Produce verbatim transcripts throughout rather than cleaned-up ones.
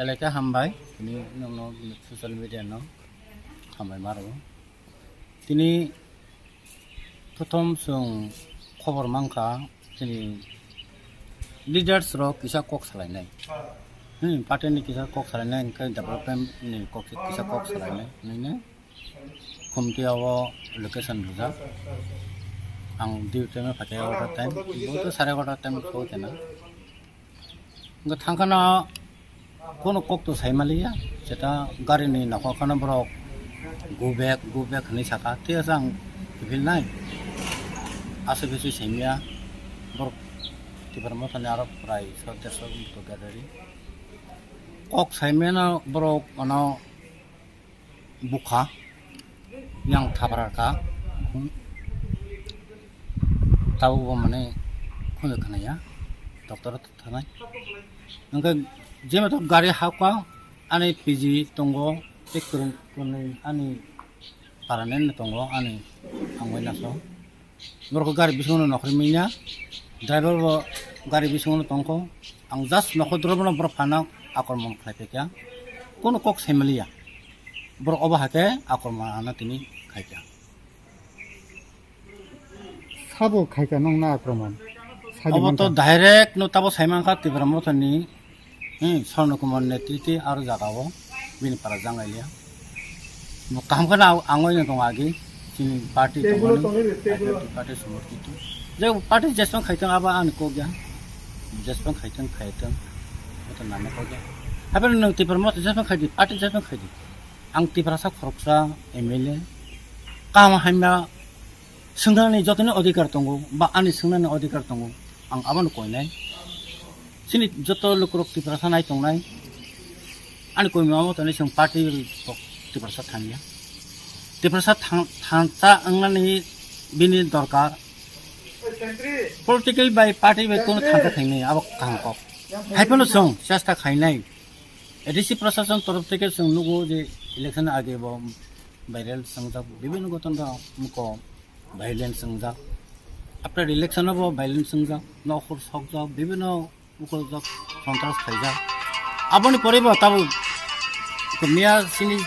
Belai khe hambai, tini nokno social media no hambai ma rwo. Tini prothom chwng khobor mankha, chini leaders rok kisa kok salainai. Hmm, party ni kisa kok salainai, hwnkhe development ni kok, kisa kok salainai, nini khumti o location rijak. Ang duty no phaikhe order time, bo to sare egarota time so kena. Hwnkhe thangkhana kono kok to saimaliya, jeta gari ni nokhorkhano borok go back, go back hinwi saka, tei aswk ang kiphilnai, aswk bisi saimya, borok Tipra Motha ni aro prai so derso to gadari. Kok saimano borok ano bukha yang thapra ka, tabuk bo mane khunju khnaya, doctor thanai. Hwnkhe jema to gari hakha ani P G tongo, tei kwrwng kwrwngni ani permanent tongo, ani ang bai naso. Borok gari bisingo no nokhorwi manya, driver bo gari bisingo no tongkho. Ang just nokhor dorobo no borok phano akromon khlai phaikha, kono kok saimaliya. Borok obo hakhe akromon ano tini khaikha. Sabo khaikha nongna akromon? Sadi obo to mankha. Direct no tabo saimankha Tipra Mothani, hmm, Swarno Kumar netrite aro jaga o bini para jangailiya. Bo kaham kheno ang oi tong agi, chini party tongmani, party somorthito. Je party jeswng khaitong abo ani kok ya. Jeswng khaitong, khaitong. Oto nama kok ya. Hapheno nwng Tipra Motha jeswng khaidi, party jeswng khaidi. Ang Tiprasa khoroksa M L A. Kaham hamya swngnani jotoni odhikar tongo, ba ani swngnani odhikar tongo, ang abono koinai. Chini joto lukurok Tiprasa nai tongnai, ani koimung abo tonwi chwng party rok Tiprasa thangya. Tiprasa thang-, thangsa wngnani bini dorkar. Political bai party bai kono thangsa khainai, abo kaham kok. Haiphano chwng chesta khainai. A D C prashason torof theke chwng nugo je election age bo viral swngjak, bibhinno goton rok muko violence swngjak. After election o bo violence swngjak, nokhor sokjak, bibhinno muko jak sontras khaijak. Aboni pore bo tabuk miya chini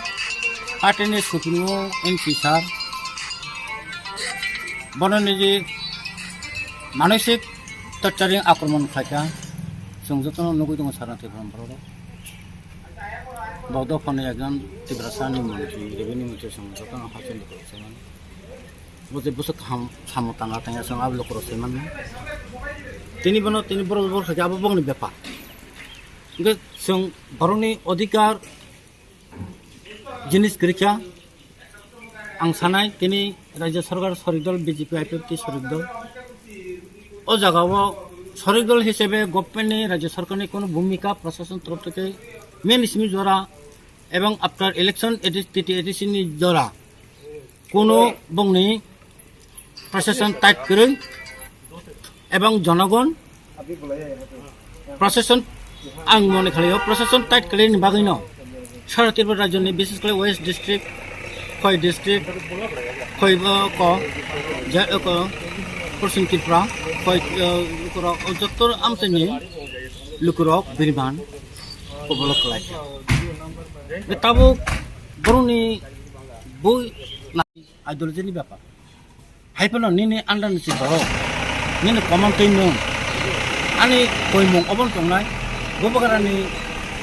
party ni supremo M C sir bono niji manosik torturing akromon khlaikha. Chwng jotono nugwi tongo sarna Tripura borok rok. Bo dophani ekjon Tiprasa ni montri, revenue montri chwng jotono hasil ni borok se mano. Bo je bwswk kaham samung tanga tangya chwng abo lukurok se mano. Tini bono, tini borok, borok khaikhe abo bongni bepar. Hwnkhe chwng borokni odhikar jinis kwrwikha. Ang sanai tini Rajya Sarkar sorik dol, B J P I P F T sorik dol. O jagao sorik dol hisabe government ni, Rajya Sarkar ni kono bhumika prashason torof theke main simi jora ebong after election A D C, T T A D C ni jora kono bongni prashason tight kwrwi ebong jonogon prashason, ang mone khlaio prashason tight kwrwini bagwino sara Tripura rajyoni, bishes khlai West district, Khoi district, Khoi, uh, ko, ja, uh, ko, Porsim Tripura, Khoi, uh, lukurok, o jotto amchaini lukurok biriman kobolok khlai. Tabuk borokni bui ideology ni bepar. Haiphano nini under ni si borok, nini common twi nwng, ani koimung obono tongnai, Bubagrani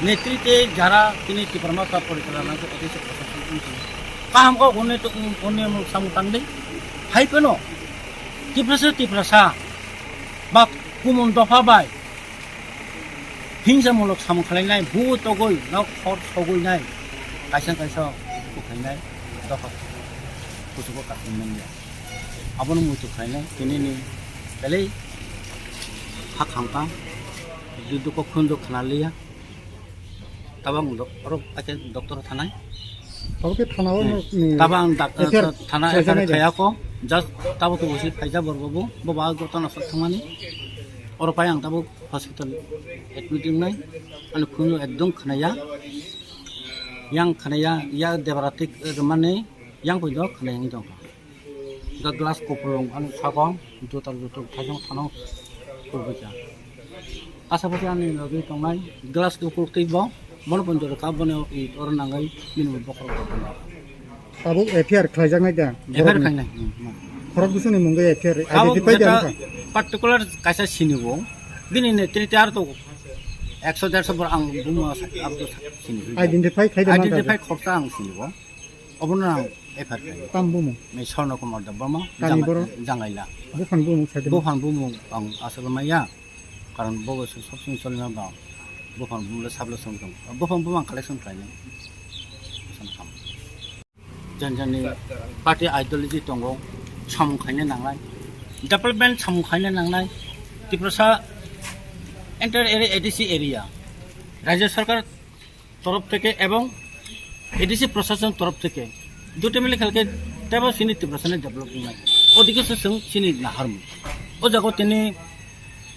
netrite jara tini Tipra Motha porichalo nangkhe A D C prashason wngkhe kaham kok hwnwi to, hwnwi samung tangdi. Haiphano Tiprasa, Tiprasa ba kumun dopha bai hingsamulok samung khlainai, bu togwi nok hor sogwinai, kaisa kaisa khainai, dopha kuchugo kathum manya. Abono muitu khlainai, tinini belai ha khangkang, duduk khunju khna liya. Tabang dok-, oro paikhe doctor thanai. Tabuk khe thana o Hmm. ni Tabang dak-, F I R thana khlaijak F I R nai de. Khaya ko, just tabuk to bosi phaijak borok bo, bo ba joto no sok thangmani. Oro pai ang tabuk hospital admit wngnai, ani khunju ekdom khnaya, yang khnaya, ya debra tik, eh, mane, yang koi dok khnaya wng tong kha. Ga glass kupulung, ani sakong, jutar jutar, thaijong thano, kulbika. Asa pati ani logi tongnai, glass do kuk twi bo, Bono ponjoro ka bono i oro nangai bini bokhorok rok bono. Abo F I R khlaijaknai da? F I R borokni? Khlainai. Hmm, hmm. Khorok bwswkni mungwi F I R Abo identify da jeta wngkha? Particular kaisa sinibo. Bini netrite ar to ekso derso bor ang bumo abo to sinibo. Identify khlai da manka Identify da? Khoroksa ang sinibo. Obono ang F I R khlainai. Tam bumo? Nei Sorno Kumar Debbarma, Tani Janga-, borok? Jangaila. Buphang bumo sa de? Buphang bumo ang aswk maya. Karon bo bo sob song solima ba. Buphang bumle sabla song tong. Buphang bumang collection khlainai. Sam sam. Jan jani party ideology tongo, samung khaina nangnai. Development samung khaina nangnai. Tiprasa entire area, A D C area. Rajya Sarkar তরফ থেকে এবং এডিসি প্রশাসন তরফ থেকে দুটো মিলে খেলকে তেবা sini Tiprasani develop wngnai. Odikhe se chwng chini naharmung. O jaga tini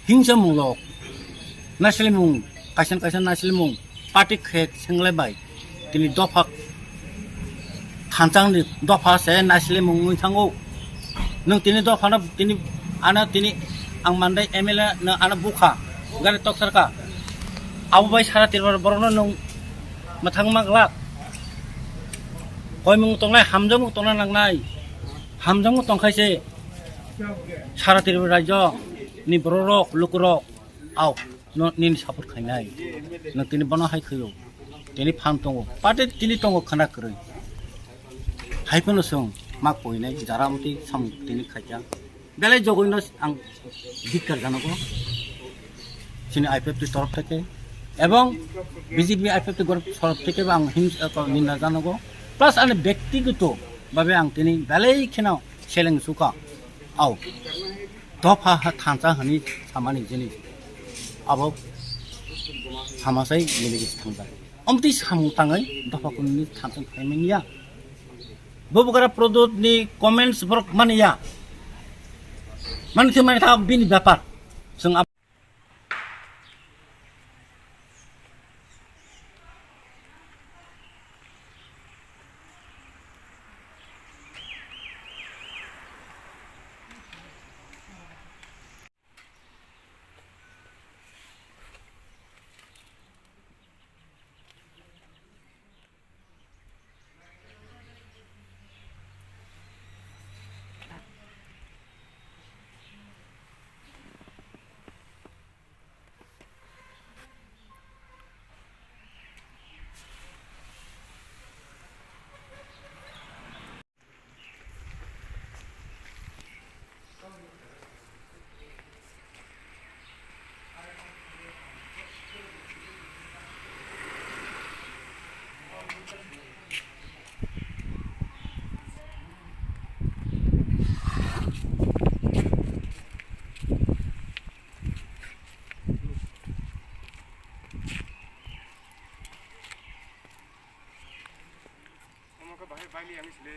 hingsa munglo naislimung, kaisa kaisa naislimung, party khe senglai bai tini dopha thanchangni dopha se naislimung wngwi thango. Nwng tini dophano tini ano tini ang mandai M L A no ano bukha gari toksarkha. Abo bai sara Tripura borokno nwng mwthang ma glak. Koimung tongnai, hamjakmung tongna nangnai. Hamjakmung tongkhai se sara Tripura rajyo ni borok rok, lukurok, au, no nini support khainai. Nwng tini bono hai khaio. Tini phan tongo. Party tini tongo khana kwrwi. Hai phano chwng ma koinai, jara mti samung tini khaikha. Belai jogwino ang ধিক্কার জানাবো। Chini I P F T তরফ থেকে এবং B J P I P F T তরফ থেকে ang him-, eh, ninda জানাবো। Plus ani ব্যক্তিগত ভাবে ang tini belai kheno seleng suka. Au. Dopha ha thansa hani samani jini. Abo samasai miligis thansa. Omtwi samung tangwi dopha kunni thansa phaimanya. Bubugara Prodot ni comments borok mani ya. Mani thwi mani tha bini bepar. Chwng ab- Omo khe bahai bailai ang sile.